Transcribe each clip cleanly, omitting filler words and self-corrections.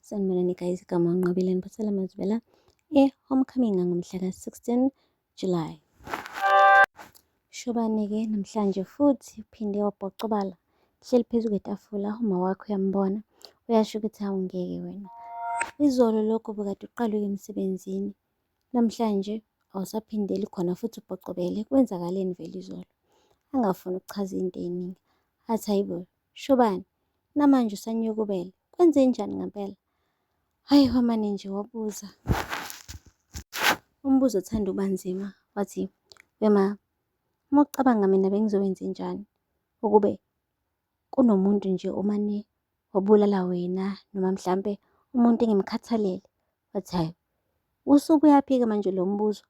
Sanibonani guys, igama uNqobile niphathela amazwela e-Homecoming ngomhla ka-16 July. Shobane-ke namhlanje futhi uphinde wabhocobala. Hleli phezu kwetafula uma wakho uyambona uyasho ukuthi hawu ngeke wena. Izolo lokho bukade uqala uye emsebenzini. Namhlanje awusaphindeli khona futhi ubhocobele kwenzakaleni vele izolo. Angafuni ukuchaza into ey'ningi. Athi hayibo Shobane namanje usanyukubele kwenzenjani ngempela? Hhayi wamane nje wabuza umbuzo othanda ukuba nzima wathi, wema uma ucabanga mina bengizowenzenjani ukube kunomuntu nje omane wabulala wena noma mhlampe umuntu engimkhathalele? Wathi, hhayi usubuyaphi-ke manje lo mbuzo?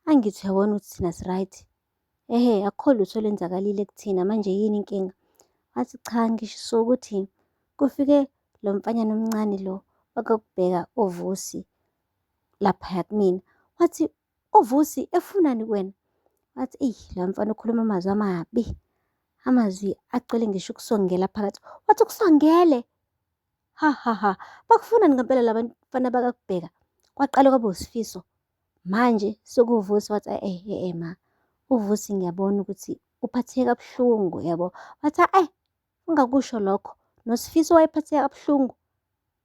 Angithi uyabona ukuthi thina si-right. Ehhe, akukho lutho olwenzakalile kuthina manje yini inkinga? Wathi cha ngisho ukuthi kufike lo mfanyana omncane lo wakokubheka uVusi laphaya kumina. Wathi uVusi efunani kuwena? Wathi eyi lo mfana ukhuluma amazwi amabi, amazwi agcwele ngisho ukusongela phakathi. Wathi ukusongele? Ha ha ha, bakufunani ngempela la bafana bakakubheka? Kwaqala kwaba uSifiso. Manje sekuwuVusi wathi eh eh eh ma, uVusi ngiyabona ukuthi uphatheke kabuhlungu yabo. Wathi eh ungakusho lokho, noSifiso wayephatheke kabuhlungu.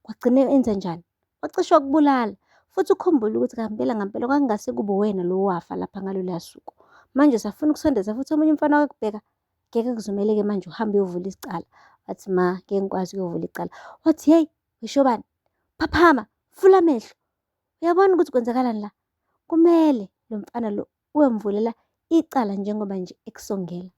Kwagcine enze njani? Wacishe wakubulala. Futhi ukhumbule ukuthi ngampela ngampela kwakungase kube uwena lo owafa lapha ngaloluya suku. Manje usafuna ukusondeza futhi omunye umfana wakubheka ngeke kuzumele-ke manje uhambe uyovula isicala. Wathi ma ngeke ngikwazi ukuyovula icala. Wathi hey, ngisho bani? Phaphama, vula amehlo. Uyabona ukuthi kwenzakalani la? Kumele lo mfana lo uyomvulela icala njengoba nje ekusongela.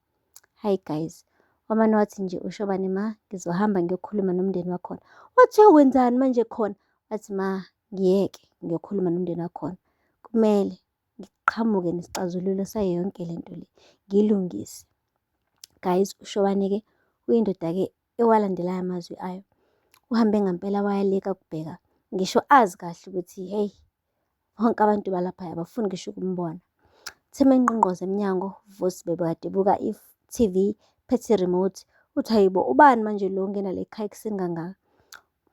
Hayi guys, wamane wathi nje uShobane ma ngizohamba ngiyokhuluma nomndeni wakhona. Wathi uyokwenzani manje khona? Wathi ma ngiyeke ngiyokhuluma nomndeni wakhona. Kumele ngiqhamuke nesixazululo sayo yonke le nto le, ngiyilungise. Guys, uShobane-ke uyindoda-ke ewalandelayo amazwi ayo. Uhambe ngampela wayaleka kubheka ngisho azi kahle ukuthi hey bonke abantu balapha abafuni ngisho ukumbona. Uthe mengqongqoza emnyango Vusi bebekade ebuka i-TV phethe i-remote. Uthi hayibo ubani manje lo ongena la ekhaya ekuseni kangaka?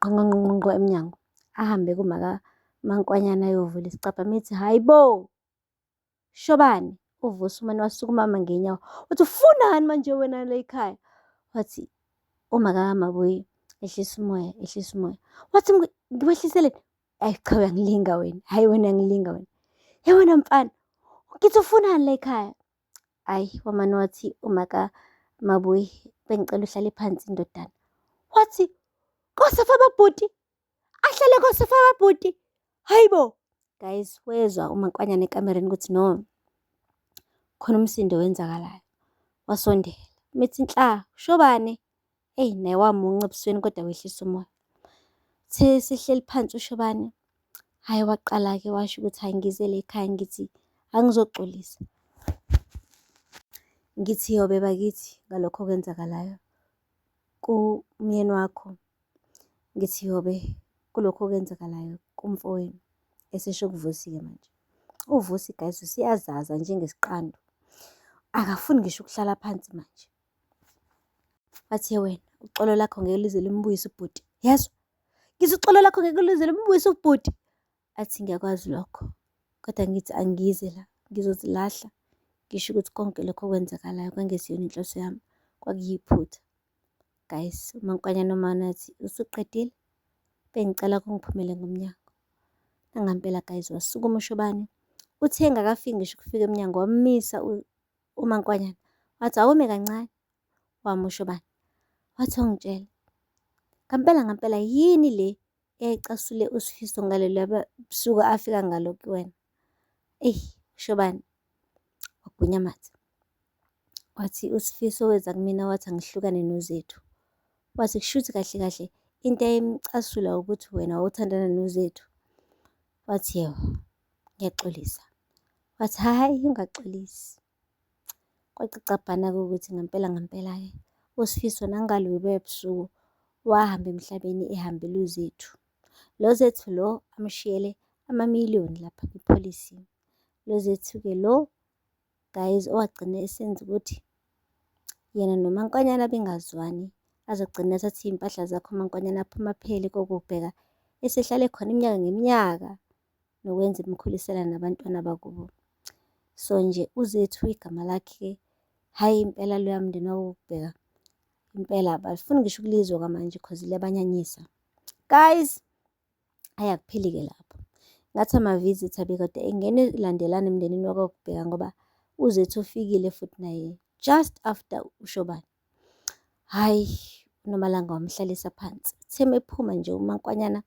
Ngqongqongqongqo emnyango. Ahambe kumaka Mankwanyana ayovula isicabha methi hayibo Shobane uVusi umane wasukuma wama ngenyawo wathi ufunani manje wena la ekhaya? Wathi uma kaMabuyi ehlisa umoya ehlisa umoya. Wathi ngiwehliseleni? Ayi cha uyangilinga wena, hhayi wena uyangilinga wena. Ye wena mfana, ngithi ufunani la ekhaya? Ayi wamane wathi uma kaMabuyi bengicela uhlale phansi ndodana. Wathi kosafa ababhuti ahlale kosofa kabhuti hayibo guys wezwa umankwanyana ekamereni ukuthi no khona umsindo wenzakalayo wasondela mithi nhla shobane eyi naye wamunca ebusweni kodwa wehlisa umoya the sihleli phansi ushobane hhayi waqala-ke washo ukuthi hhayi ngizele ekhaya ngithi angizoxolisa ngithi yobe bakithi ngalokho okwenzakalayo kumyeni wakho Ngithi yobe kulokhu okwenzakalayo kumfowenu esesho kuVusi-ke manje. UVusi guys useyazaza njengesiqandu. Akafuni ngisho ukuhlala phansi manje. Wathi wena uxolo lakho ngeke lize limbuyise ubhuti. Yezwa? Ngithi uxolo lakho ngeke lize limbuyise ubhuti. Athi ngiyakwazi lokho kodwa ngithi angize la ngizozilahla ngisho ukuthi konke lokho okwenzakalayo kwangesiyona inhloso yami kwakuyiphutha. Guys, uMaNkwanyana umane athi usuqedile? Bengicela kungiphumele ngomnyango. Nangampela guys wasukuma uShobane. Uthe engakafiki ngisho ukufika emnyango wamisa uMaNkwanyana. Wathi awume kancane. Wama uShobane. Wathi ungitshele. Ngampela ngampela yini le eyayicasule uSifiso ngaloluya busuku afika ngalo kuwena? Eyi uShobane wagwinya amathe. Wathi uSifiso weza kumina wathi angihlukane noZethu. Wathi kushuthi kahle kahle into eyayimcasula ukuthi wena wawuthandana noZethu. Wathi yebo, ngiyaxolisa. Wathi hhayi ungaxolisi. Kwacaca bha-ke ukuthi ngempela ngempela-ke uSifiso nangalobuya busuku wahamba emhlabeni ehambela uZethu. Lo Zethu lo amshiyele amamiliyoni lapha kwipholisi. Lo Zethu-ke lo guys owagcina esenza ukuthi yena noMaNkwanyana bengazwani, azogcina ethatha iy'mpahla zakhe uMaNkwanyana aphume aphele kokubheka. esehlale khona iminyaka ngeminyaka nokwenza imkhulisela nabantwana bakubo. So nje uZethu igama lakhe, hhayi impela loya mndeni wawubheka impela abafuni ngisho ukulizwa kwamanje cause liyabanyanyisa. Guys, hhayi akupheli-ke lapho. Ngathi ama-visitor bekade engena elandelana emndenini wakwaKubheka ngoba uZethu ufikile futhi naye just after uShobane. Hhayi, uNomalanga wamhlalisa phansi. Uthe mephuma nje uMankwanyana,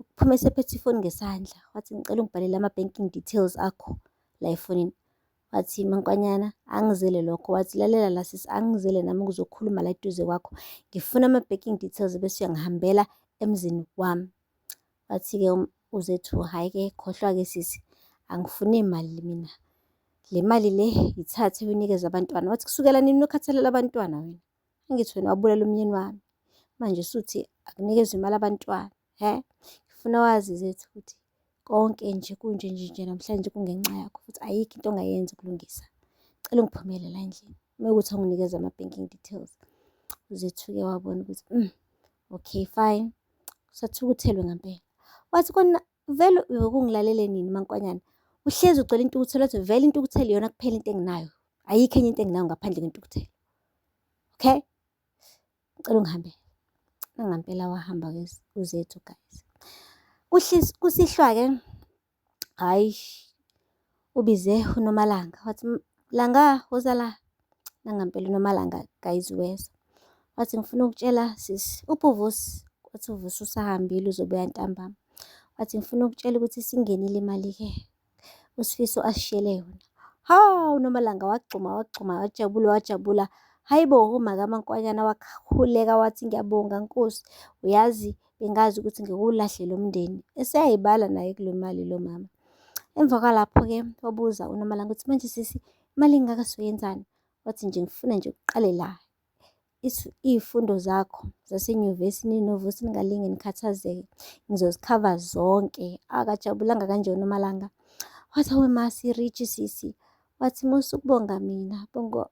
uphuma esephethe ifoni ngesandla. Wathi ngicela ungibhalele ama-banking details akho la efonini. Wathi Mankwanyana angizele lokho. Wathi lalela la sisi, angizele nami ukuzokhuluma la eduze kwakho. Ngifuna ama-banking details bese uyangihambela emzini wami. Wathi-ke uZethu hhayi-ke khohlwa-ke sisi, angifuni mali mina. Le mali le yithathe uyinikeze abantwana. Wathi kusukela nini ukhathalela abantwana wena? Angithi wena wabulala umyeni wami. Manje usuthi akunikezwe imali abantwana, he? Ngifuna wazi Zethu ukuthi konke nje kunje nje nje namhlanje kungenxa yakho futhi ayikho into ongayenza ukulungisa. Cela ungiphumele la endlini. Uma kuwukuthi awunginikeze ama-banking details. UZethu-ke wabona ukuthi okay fine. Usathukuthelwe ngampela. Wathi kona vele uyokungilalele nini Mankwanyana? Uhlezi ugcwele intukuthelo wathi vele intukuthelo iyona kuphela into enginayo. Ayikho enye into enginayo ngaphandle kwentukuthelo. Okay? Ngicela ungihambele. Nangampela wahamba-ke uZethu guys. Kusihlwa-ke, hhayi ubize uNomalanga wathi Langa woza la. Nangampela uNomalanga guys weza. Wathi ngifuna ukutshela sisi, uphi uVusi? Wathi uVusi usahambile uzobuya ntambama. Wathi ngifuna ukutshela ukuthi isingenile imali-ke uSifiso asishiyele yona. Hawu uNomalanga wagxuma wagxuma wajabula wajabula. Hhayi bo umakaMankwanyana wakhuleka wathi ngiyabonga Nkosi, uyazi bengazi ukuthi ngikuwulahle lo mndeni. Eseyayibala naye kule mali lo mama. Emva kwalapho-ke wabuza uNomalanga ukuthi manje sisi imali engaka soyenzani? Wathi nje ngifuna nje uqale la iy'fundo zakho zasenyuvesi ninoVusi ningalinge nikhathazeke ngizozikhava zonke. Akajabulanga kanje uNomalanga. Wathi hawe ma si-rich sisi. Wathi musa ukubonga mina, bonga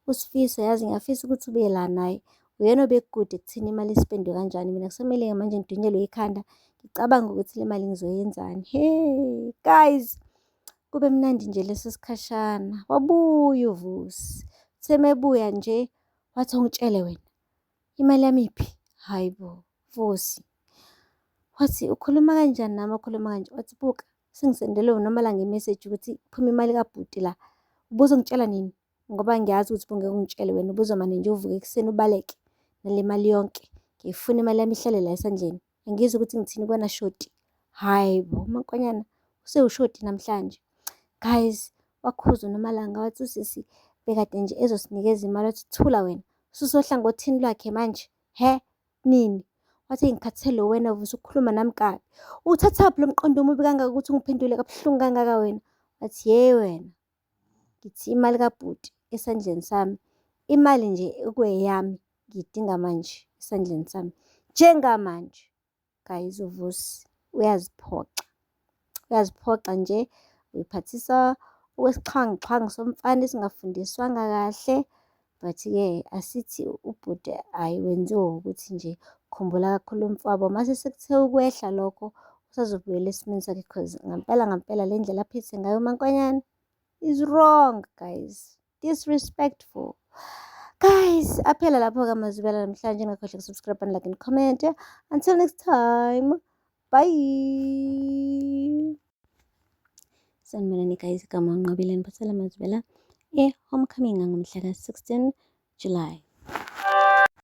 uSifiso yazi ngiyafisa ukuthi ube la naye. Uyena obekude ekutheni imali ispendwe kanjani. Mina kusamele-ke manje ngidunyelwe ikhanda ngicabanga ukuthi le mali ngizoyenzani. Hey guys, kube mnandi nje leso sikhashana. Wabuya uVusi. Uthe mebuya nje wathi ungitshele wena imali yami iphi? Hayi bo, Vusi. Wathi ukhuluma kanjani nami ukhuluma kanje? Wathi buka sengisendelwe uNomalanga imeseji ukuthi kuphuma imali kabhuti la. Ubuzongitshela nini? Ngoba ngiyazi ukuthi bungeke ungitshele wena ubuzomane nje uvuke ekuseni ubaleke nale mali yonke. Ngiyifuna imali yami ihlale la esandleni. Angizwa ukuthi ngithini kuwena shoti. Hhayi bo, uMankonyana usewushoti namhlanje. Guys, wakhuza uNomalanga wathi usisi bekade nje ezosinikeza imali wathi thula wena. Ususohlangothini lwakhe manje, he? Nini? Wathi ngikhathele wena vusa ukukhuluma nami kabi. Uthathaphi lo mqondo omubi kangaka ukuthi ungiphendule kabuhlungu kangaka wena? Wathi ye wena. Ngithi imali kabhuti esandleni sami, imali nje okweyami ngiyidinga manje esandleni sami njengamanje. Guys, uVusi uyaziphoxa, uyaziphoxa nje uyiphathisa okwesixhwanguxhwangu somfana esingafundiswanga kahle. But-ke asithi ubhuti hhayi wenziwa ukuthi nje khumbula kakhulu umfowabo. Mase sekuthe ukwehla lokho usazobuyela esimeni sakhe cause ngampela ngampela le ndlela aphethe ngayo uMankonyane is wrong guys, disrespectful. Guys, aphela lapho-ke amazwibela namhlanje. Ningakhohlwa ukusubscribe and like and comment. Until next time, bye. Sanibonani guys, igama uNqobile niphathela amazwibela e-Homecoming ngomhla ka-16 July.